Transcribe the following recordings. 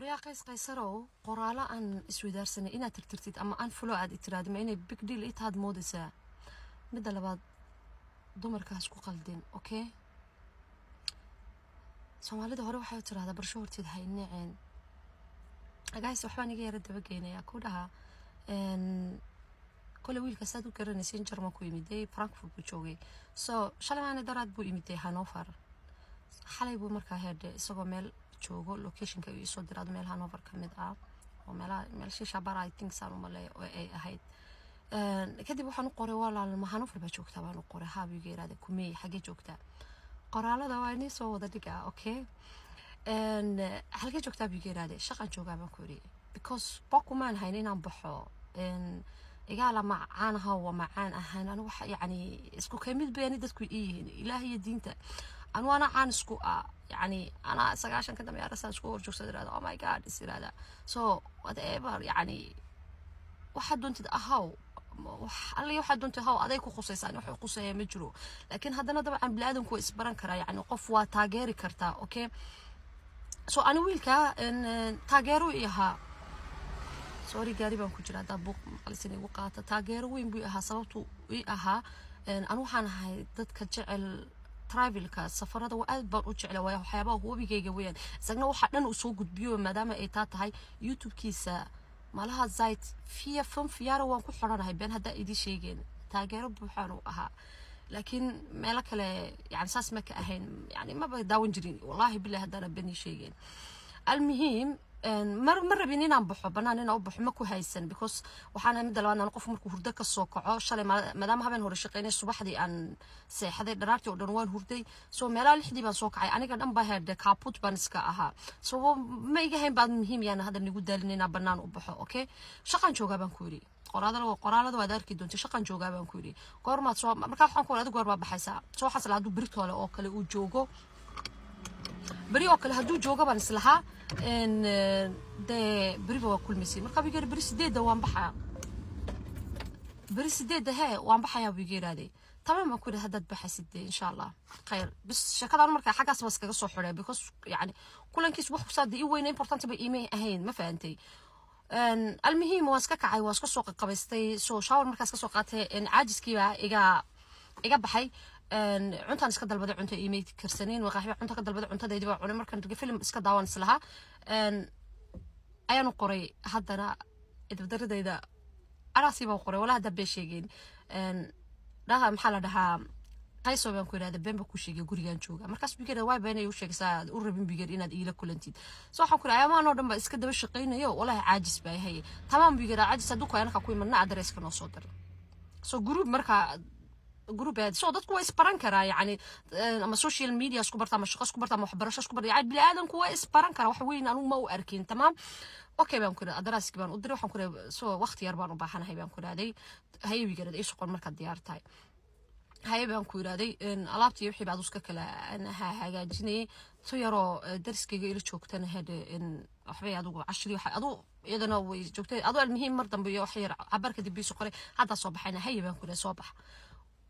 Waryaa Qays Qaysarow, qoraalo aan isweydaarsanay inaad tirtirtid ama aan fulo aad itiraadi, ma inay big deal itaad moodaysaa? Midda labaad, dumarka ha isku qaldin, okay? Soomaalida hore waxay tirahdaa, "Barsho horteed ha inaceen." Guys, waxbaan iga yara dabageynayaa ku dhahaa. Kole wiilka saad u garanaysiin Jarmal ku imiday, Frankfurt buu joogay. So shalay maana daraad buu imiday Hanover. Xalay buu markaa heedhe isagoo meel joogo, locationka uu isoo diraado, meel Hanover ka mid ah oo meelaha meel shisha bar, I think saan u maleeyo oo ay ahayd. Kadib waxaan u qoray, "Walaal, ma Hanover baa joogtaa?" baan u qoray. "Haa," buu iga yiraahday. "Kumey, xaggee joogtaa?" Qoraalada waa inii soo wada dhigaa, okay? "Halkee joogtaa?" buu iga yiraahday. "Shaqaan joogaa," baan ku yidhi, because bokumaan hayn inaan baxo. Igaala macaan aha, waa macaan ahaan. Anigu waxa yacni isku kamid bayani dadku ii yihiin, Ilaah iyo diinta. Anu ana caan isku ah, yacni anaa 90-ka dambe arasaan isku horjoogsada, irahda, "Oh my God," is irahda. So whatever, yacni waxaad doontid ahaw, wax alle waxaad doontid ahaw, aday ku khusaysaa, wax khuseeya ma jiro. Laakiin haddana dabcan bini'aadanku waa isbaran karaa, yacni qof waa taageeri kartaa, okay? So ani wiilka taageero ii ahaa. Sorry, gaari baan ku jira, haddaa buuq maqlisin igu qaata. Taageero weyn buu ahaa. Sababtu ii ahaa, anu waxaan ahay dadka jecel travelka, safarada waa aad baan u jecla, waayo waxyaabaha hobigayga weeyaan. Isagna waxaa dhan uu soo gudbiyo, maadaama ay taa tahay YouTube-kiisa malaha seit vier fünf Jahre waan ku xidhanahay. Been haddaa idii sheegeen, taageero buuxaan u ahaa. Laakiin meelo kale yani saas ma ka ahayn, yani maba daawan jirin, wallahi billahi haddaana been ii sheegeen. Almuhiim, mar ma rabin inaan baxo, banaan inaan u baxo ma ku haysan, because waxaan ahay midda labaad, qof markuu hurdo ka soo kaco. Shalay maadaama habeen hore shaqeynay, subaxdii aan seexday, dharaartii oo dhan waan hurday. So meelaha 6-dii baan soo kacay, aniga dhan baa heerde kaputt baan iska ahaa. So ma iga hayn baad muhiim yaan hadda nigu daalin inaan banaan u baxo, okay? "Shaqaan joogaa," baan ku yidhi. Qoraalada waad arki doonta. "Shaqaan joogaa," baan ku yidhi. "Goormaad soo?" Markaa waxaan ku adigu goor baa baxaysaa? Soo waxaas lahaa hadduu beritoole oo kale uu joogo, beri oo kale hadduu joogo baan islahaa, dee beriba waa kulmaysay. Markaa buu yidhi, "Beri 8-da waan baxaa." "Beri 8-da hee waan baxayaa," buu iga yidhaahday. "Tamam," baan ku yidhi, "haddaad baxaysid dee insha Allah khayr." Bis sheekadan markaa xaggaas baa iskaga soo xidhay, because yani kulankiis wax kusaa dee ii weyna important ba iimay ahayn, ma fahantay? Almuhiim, waan iska kacay, waan iska soo qabaystay. So shower markaas ka soo qaatay, caajiskii baa iga baxay. Cuntaan iska dalbaday, cunto iimay karsanayn, waqaaxba cunto ka dalbaday, cuntadeydii baa cunay. Markaan film iska daawan islahaa ayaanu qoray. Haddana idabdaradayda araasii baan qoray, walaa haddaa been sheegeen dhaha. Maxaa la dhahaa, "Qayso," baan ku yidhahda, "been baa ku sheegay, gurigaan jooga." Markaas buu yidhahda, "Waay been ay u sheegaysaa, u rabin buu yidhi inaad iila kulantid." So waxaan ku yidhi, "Ayamaan oo dhan baa iska daba shaqaynayo, walahi caajis baa haye." "Tamaam," buu yidhi, "caajis hadduu ku anaka ku imanna, adreeska noo soo dir." So group markaa group aad, so dadku waa isbaran karaa, yani ama social media isku barta, ama shaqo isku barta, ama waxbarasho isku barta, yani bini aadamku waa isbaran karaa. Wax weyn anugu ma u arkin. "Tamaam, okay," baan ku yidhi. Adaraaskii baan u diray. Waxaan ku yidhi, "So waqti yar baan u baahanahay," baan ku yidhahday. "Haye," buu yidhahday, "ii soqon markaad diyaar tahay." "Haye," baan ku yidhahday. Alaabtii wixii baad iska kala hagaajinayay. Tu yaroo dariskayga ila joogtana hadhe waxbay adigu cashri waxa adu iyadana way joogtay adu. Almuhiim, mar dambe iyo wax yar cabar kadib biisu qoray, "Haddaa soo baxayna." "Haye," baan ku yidhahday, "soo bax."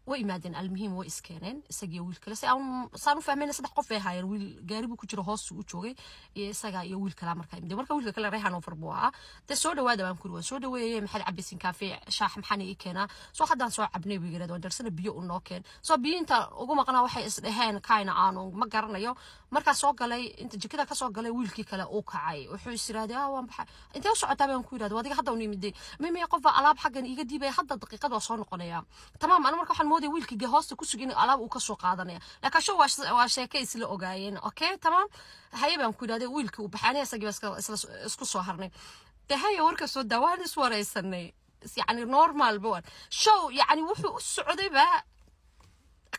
Way imaadeen. Almuhiim, way iskeeneen isagiyo wiil kale. Si aan saan u fahmayna, saddex qof ay ahaayeen. Wiil gaari buu ku jiro, hoos u joogay, iyo isaga iyo wiil kale. Markaa imid marka wiilka kale reer Hanover buu ahaa. "Dee soo dhawaada," baan kuri. Waan soo dhaweeyey. "Maxaad cabaysin? Kaafe, shaax, maxaan ii keenaa?" "Soo haddaan soo cabnay," buu yidhahda. "Waan darsana, biyo u noo keen." Soo biyo inta ugu maqnaa waxay isdheheen kaina aanu ma garanayo. Markaa soo galay, inta jikada ka soo galay, wiilkii kale uu kacay. Wuxuu is yidhahday, "Ah, waan baxay." "Intee u socotaa?" baan ku yidhahday. "Adiga hadda un imiday." "Mimi, qof baa alaab xaggan iiga diibaya hadda, daqiiqad waa soo noqonaya." "Tamaam." Anu marka waxaan moodaya wiilkii hoosta ku sugin alaab uu ka soo qaadanaya, laakiin sho waa sheeke isla ogaayeen. "Okay, tamaam, haye," baan ku yidhahday. Wiilkii uu baxay, aniga isagii baa isla isku soo harnay. De haye, warka soo daawaan, is waraysanay, yani normal ba show. Yani wuxuu u socdayba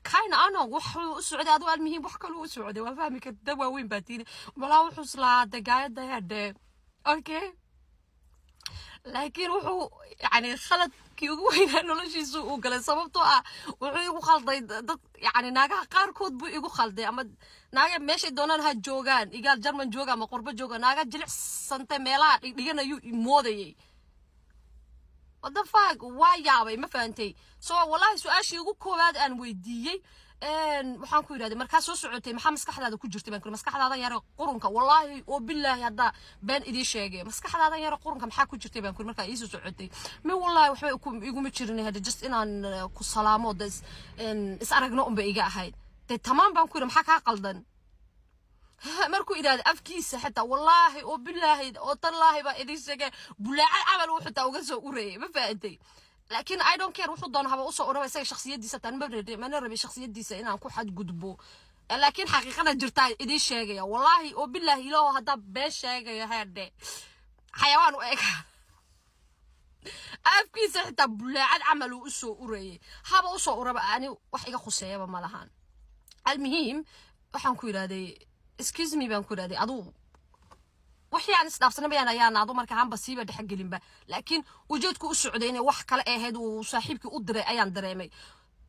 kaina ano wuxuu u socday adigu. Almuhiim, wax kaluu u socday waa fahmi karta, dad waaweyn baa tiini. Malaa wuxuu islaa de gaayada hadhe, okay? Laakiin wuxuu yani khaladkii ugu weynaa noloshiisu uu galay, sababtoo ah wuxuu igu khalday dad, yani naagaha qaarkood buu igu khalday, ama naaga meeshay doonaan ha joogaan, igaal German jooga ama qurbo jooga, naaga jilicsante meelaha dhigdhiganayuu moodayay. What the fuck? Waa yaabay, ma fahantay? So wallahi su-aashii ugu koowaad aan weydiiyey Waxaan ku yidhahday, markaa soo socotay maxaa maskaxdaada ku jirtay, baan ku yidhi. Maskaxdaadan yare qurunka, wallaahi oo bilaahi haddaa been idiin sheegay, maskaxdaadan yare qurunka maxaa ku jirtay, baan ku yidhi, markaa iisoo socotay? Mi wallaahi waxba iguma jirin, hadda just inaan ku salaamo de is aragno unba iga ahayd. Dee tamaam, baan ku yidhi, maxaa kaa qaldan? Markuu idhaahday, afkiisa xitaa, wallaahi oo bilaahi oo tallaahi baa idiin sheegay, bulaacad camal uu xitaa uga soo urayay, ma fahantay? Laakiin I don't care, wuxuu doono haba usoo uraba, isaga shakhsiyadiisa taan ma rabin, mana rabin shakhsiyadiisa inaan ku xadgudbo, laakiin xaqiiqada jirtaa idiin sheegaya. Wallaahi oo bilaahi, ilaaho haddaa been sheegayo, heerdhe xayawaan u eg, afkiisa xitaa bulaacad camal uu usoo urayay. Haba usoo uraba, ani wax iga khuseeyaba ma lahan. Almuhiim, waxaan ku yidhahday, "Excuse me," baan ku yidhahday. Aduu wixii aan isdhaafsanabayaan ayaan adu marka hanba siiba dhexgelinba, laakiin ujeedku u socday inay wax kale ahayd uu saaxiibkii u diray ayaan dareemay.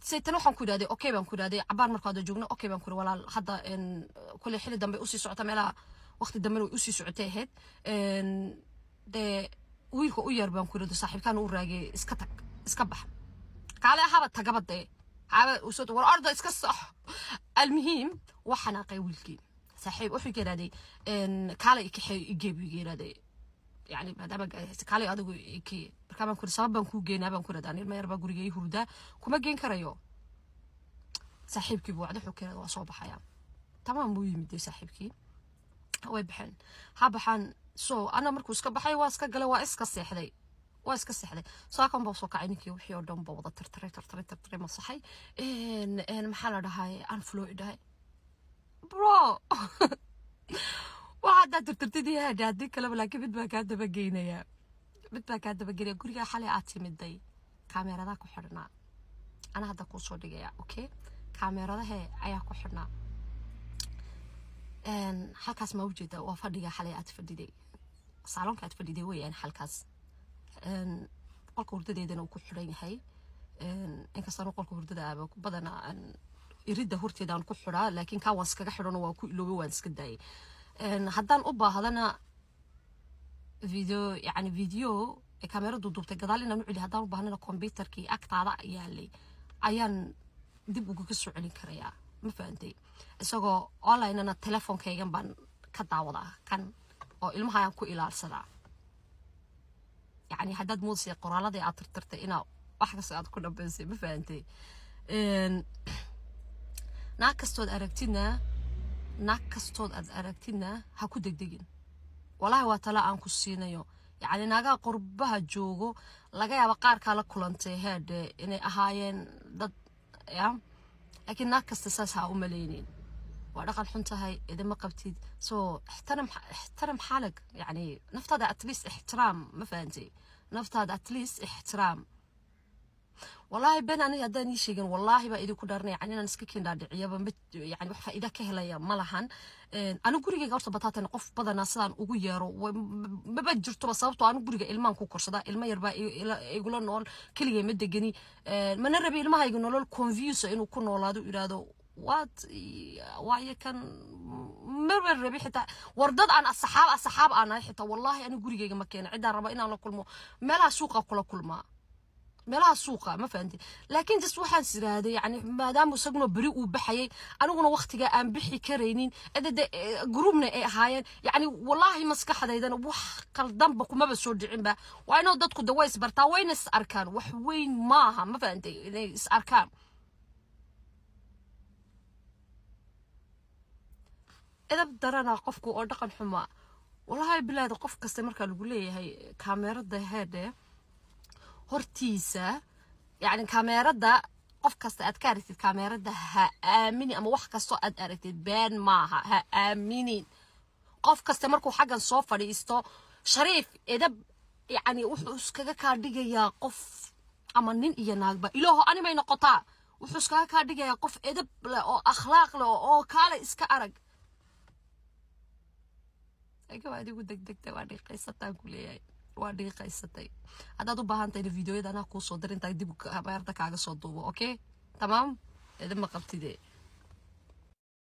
Saytan waxaan ku yidhahday, "Okay," baan ku yidhahday. Cabaar marka hadda joogno, "Okay," baan ku yidhi, "walaal, hadda kule xilli dambe usii socota, meelaha waqti dambena way usii socotay ahayd. Dee wiilka u yar," baan ku yidhahday, "saaxiibkaan u raagay, iska tag, iska bax, kaale haba tagaba, dee haba usoo war orda, iska sox." Almuhiim, waa xanaaqay wiilkii saaxiib. Wuxuu iga yidhahday, "Kaale i kaxeeyo, i gee," buu iga yidhahday, yani maadaama kaalay adigu i kee. Markaa baan ku yidhi, "Sabab baan kuu geynaa?" baan ku yidhahday. "Ani ilma yar baa guriga ii hurdaa, kuma geen karayo." Saaxiibkii buu wacday, wuxuu ka yidhahday, "Waa soo baxaya." Tamaam, buu yimid dee saaxiibkii, way baxeen, ha baxaan. So ana markuu iska baxay, waa iska galay, waa iska seexday, waa iska seexday. Saakan baa soo kacay ninkii, wixii oo dhan ba wada tirtiray, tirtiray, tirtiray, masaxay. Maxaa la dhahay, unfollow i dhahay. Bro, waxa haddaad tirtirtid iyo hadha haddii kaleba, laakiin mid baa kaa dabageynaya, mid baa kaa dabageynaya. Gurigaa xalay aad timiday kaameeradaa ku xidhnaa, ana hadda kuu soo dhigaya. Okay, kaameeradahe ayaa ku xidhnaa. Halkaas ma ujeeda? Waa fadhiga xalay aad fadhiday, saaloonka aad fadhiday weeyaan halkaas. Qolka hurdadeedana uu ku xidhan yahay, inkastoo qolka hurdada aaba badanaa aan iridda horteeda aan ku xidhaa, laakiin kaa waan iskaga xidhan oo waan ku iloobay, waan iska daayay. Haddaan u baahdana video, yani video ee kaameradu duubtay gadaal inaan u celiyo haddaan u baahnana, computerkii agtaada yaalay ayaan dib ugaga soo celin karayaa, ma fahantay? Isagoo onlinena telefonkaygan baan ka daawadaa kan oo ilmaha ayaan ku ilaalsadaa. Yani haddaad moodasay qoraaladii aad tirtirtay inaa wax kasta aad ku dhambaysay, ma fahantay? Naag kastood aragtidna, naag kastood aad aragtidna ha ku degdegin. Walahi waa tala aan ku siinayo. Yacni naagaha qurbaha joogo, laga yaaba qaarkaa la kulantay heedhe inay ahaayeen dad ya, laakiin naag kasta saas ha u malaynin. Waa dhaqan xun tahay, idima qabtid. So ixtaram, ixtaram xaalag, yani naftaada at least ixtiraam, ma fahantay? Naftaada at least ixtiraam. Wallaahi been aniga haddaan ii sheegin, wallaahi baa idinku dhaarnay, yani inaan iska kiin dhaadhiciyaba ma yani wax faa'iida ka helaya ma lahan. Anigu gurigayga horta bataatan qof badanaa sidaan ugu yeero maba jirtoba, sababtoo anigu guriga ilmaan ku korsadaa, ilmo yar baa igula nool, keligay ma degani. Mana rabi ilmahayga nolol confuse inuu ku noolaado, yidhaahdo waad waayo kan, maba rabi. Xitaa war dad aan asxaab aan ahay xitaa, wallaahi anigu gurigayga ma keena. Ciddaan raba inaan la kulmo meelaha suuqa kula kulmaa, meelaha suuqa, ma fahanti? Laakiin just waxaan is iraahday, yani maadaama isaguna beri uu baxayay, aniguna waqtiga aan bixi karaynin, cidada groupna ay ahaayeen, yani wallaahi maskaxdaydana wax qaldanba kumaba soo dhicinba. Waa inuu dadku de way isbartaa, wayna is arkaan, wax weyn maaha, ma fahantay, inay is arkaan. Edab darana qofku oo dhaqan xumaa, wallaahi bilaada qof kasta markaa lagu leeyahay kaameerada heedhe hortiisa, yani kaameerada qof kasta aad ka aragtid kaameerada ha aamini, ama wax kastoo aad aragtid been maaha, ha aaminin. Qof kasta markuu xaggan soo fadhiisto, shariif edab, yani wuxuu iskaga kaa dhigayaa qof, ama nin iyo naagba, ilaaho ani may noqotaa, wuxuu iskaga kaa dhigayaa qof edab leh oo akhlaaq leh oo kaale iska arag. Laakiin waa adigu degdegta, waa dhiiqaysataan ku leeyahay, waa dhiiqaysatay. Haddaad u baahan tahayna videoyada anaa kuu soo dir, intaa dib kaameerada kaaga soo duubo. Okay, tamaam, idin ma qabtide.